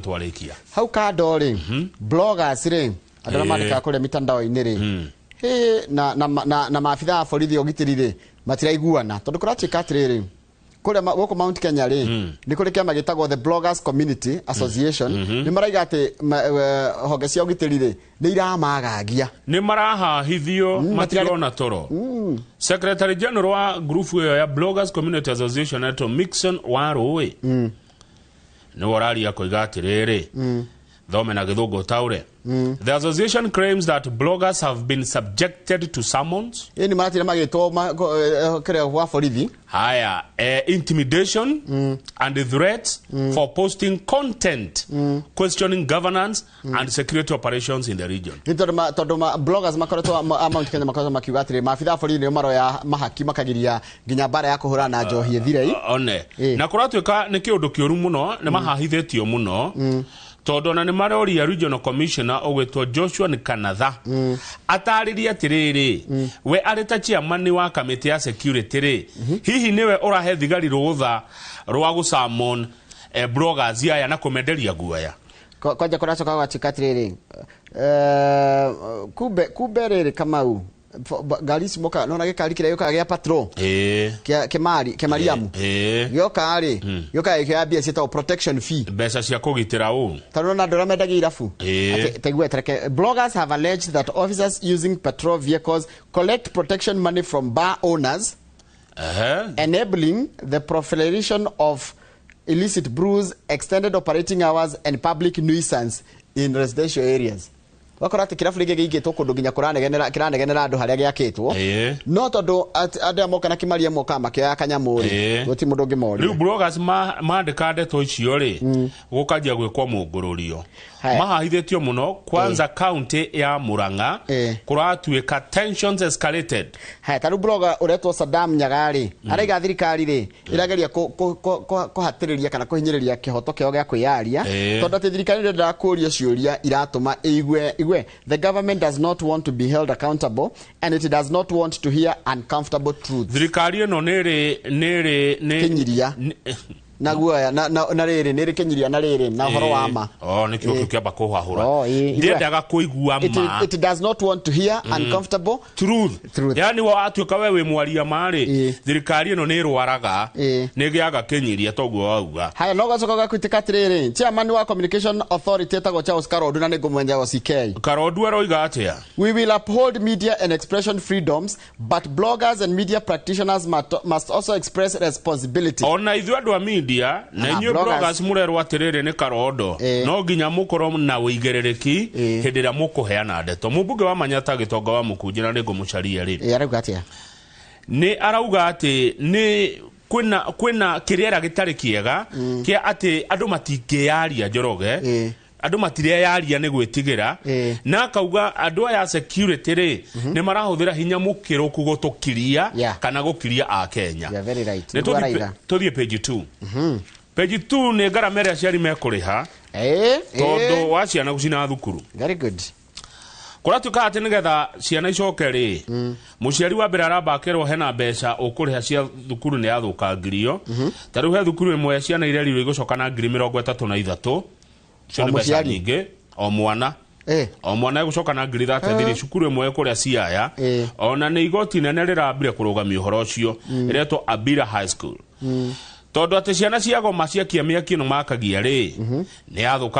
Twarikia hau kando rĩ, bloggers rĩ, andũ arĩa mandĩkaga kũrĩa mitandao-inĩ rĩ, hĩ, na maabitha a borithi ũgitĩri rĩ, matiraiguana, tondũ kũratuĩka atĩrĩrĩ, kũrĩa gũkũ Mount Kenya rĩ, nĩ kũrĩ kĩama gĩtagwo the Bloggers Community Association. Nĩ maraiga atĩ honge cia ũgitĩri rĩ, nĩ iramagagia. Nĩ marahahithio, matirona toro. Secretary General wa group ĩyo ya Bloggers Community Association etwo Mixon Warũĩ, nĩwe ũraria koiga atĩrĩrĩ, thome na Gĩthũngũ taũre: "The association claims that bloggers have been subjected to summons," Ĩ, nĩ maratira magĩtwo kĩrĩa gwa borithi. Haya, "intimidation and threats for posting content questioning governance and security operations in the region." Nĩ tondũ bloggers makoretwo a Mount Kenya makoretwo makiuga atĩrĩ, maabitha a borithi nĩo maroya mahaki, makagiria nginya mbara ya kũhũrana na njohi ĩthire. One na kũratuĩka nĩ kĩũndũ kĩũru mũno, nĩ mahahithĩtio mũno, tondũ ona nĩ maroria regional commissioner ũgwĩtwo Joshua Nkanatha atarĩrie atĩrĩrĩ, we arĩ ta chairman wa kamĩtĩ ya security rĩ, hihi nĩwe ũrahe thigari rũtha rwa gũsummon bloggers aya na kũmenderia guoya? Kwanja kũracoka gũgatuĩka atĩrĩrĩ, kumbe rĩrĩ, Kamau, ngari ici moka nona gĩkari kĩrĩa gĩũkaga gĩa patrol, kĩa kĩmari kĩmariamu, gĩoka rĩ, gĩũkaga gĩkĩoya mbia ciĩtagwo protection fee. Mbeca cia kũgitĩra ũ? Tondũ na andũ arĩa mendagia irabu. Atĩ, taigua tereke: "Bloggers have alleged that officers using patrol vehicles collect protection money from bar owners, enabling the proliferation of illicit brews, extended operating hours and public nuisance in residential areas." Wakora atĩ kĩrabu rĩngĩ gĩigĩtwo kũndũ nginya kũranegenera, kĩranegenera andũ harĩa gĩakĩtwo, no tondũ andũ aya moka na kĩmaria, mokaga makĩoya kanyamũ rĩ, gũtirĩ mũndũ ũngĩmoria. Rĩu bloggers mandĩka ndeto icio rĩ, gũkanjia gwĩkwo mũngũrũrio. Haya. Mahahithĩtio mũno kwanza county ya Murang'a. Kũratuĩka tensions escalated. Haya, ta rĩu blogger ũretwo Saddam Nyaga rĩ, araiga thirikari rĩ, ĩrageria kũhatĩrĩria kana kũhinyĩrĩria kĩhoto kĩao gĩa kwĩyaria, tondũ atĩ thirikari ndĩrendaga kũũria ciũria iratũma ĩigue igue. "The government does not want to be held accountable and it does not want to hear uncomfortable truths." Thirikari ĩno nĩrĩ nĩrĩ nĩ Kĩnyiria. Na guoya na rĩrĩ nĩrĩ kĩnyiria na rĩrĩ na ũhoro wa ma. Oh, nĩkĩo kĩu kĩamba kũhahũra. Oh, ĩĩ, Ndiendaga kũigua ma. It does not want to hear uncomfortable truth. Truth. Yani watuĩka we wĩ mwaria ma rĩ, thirikari ĩno nĩ ĩrwaraga, nĩ ĩgĩaga kĩnyiria toguo wauga. Haya, no gacoka gakwĩtĩka atĩrĩrĩ, chairman wa Communication Authority etagwo Charles Karondu, na nĩ ngũmwenya wa CK. Karondu aroiga atĩa? "We will uphold media and expression freedoms, but bloggers and media practitioners must also express responsibility." Ona ithuĩ andũ a media na Aha, inyuĩ bloggers. Bloggers mũrerwo atĩrĩrĩ nĩ Karondo, no nginya mũkorwo na ũigĩrĩrĩki hĩndĩ ĩrĩa mũkũheana ndeto. Mũmbunge wa Manyata, Gĩtonga wa Mũkunji, na nĩ ngũmũcaria rĩ, Arauga atĩa? Nĩ arauga atĩ nĩ kwĩna kĩrĩera gĩtarĩ kĩega kĩa atĩ andũ matingĩyaria, Njoroge. Andũ matireyaria nĩ gwĩtigĩra. Na akauga andũ aya a security rĩ, nĩ marahũthĩra hinya mũkĩrũku gũtũkiria kana gũkiria a Kenya. You are very right. Nĩ Nĩguo araiga. Tũthiĩ page 2. Page 2 nĩ ngarama ĩrĩa aciari mekũrĩha tondũ wa ciana gũcina thukuru. Very good. Kũratuĩka atĩ nĩgetha ciana icoke rĩ, mũciari wa mbere aramba akerwo hena mbeca ũkũrĩha cia thukuru nĩ yathũkangirio. Ta rĩu he thukuru ĩmwe ciana irerirwo igũcoka na 33,000. Icio O nĩ mbeca mũciari? nyingĩ. O mwana. O mwana egũcoka na 33,000 cukuru ĩmwe kũrĩa Siaya. Ona nĩ igoti inene rĩrambire kũrũgamia ũhoro ũcio, ĩretwo Abira High School, tondũ atĩ ciana ciagoma ciakia mĩaki ĩno makagia rĩ, nĩ yathũka.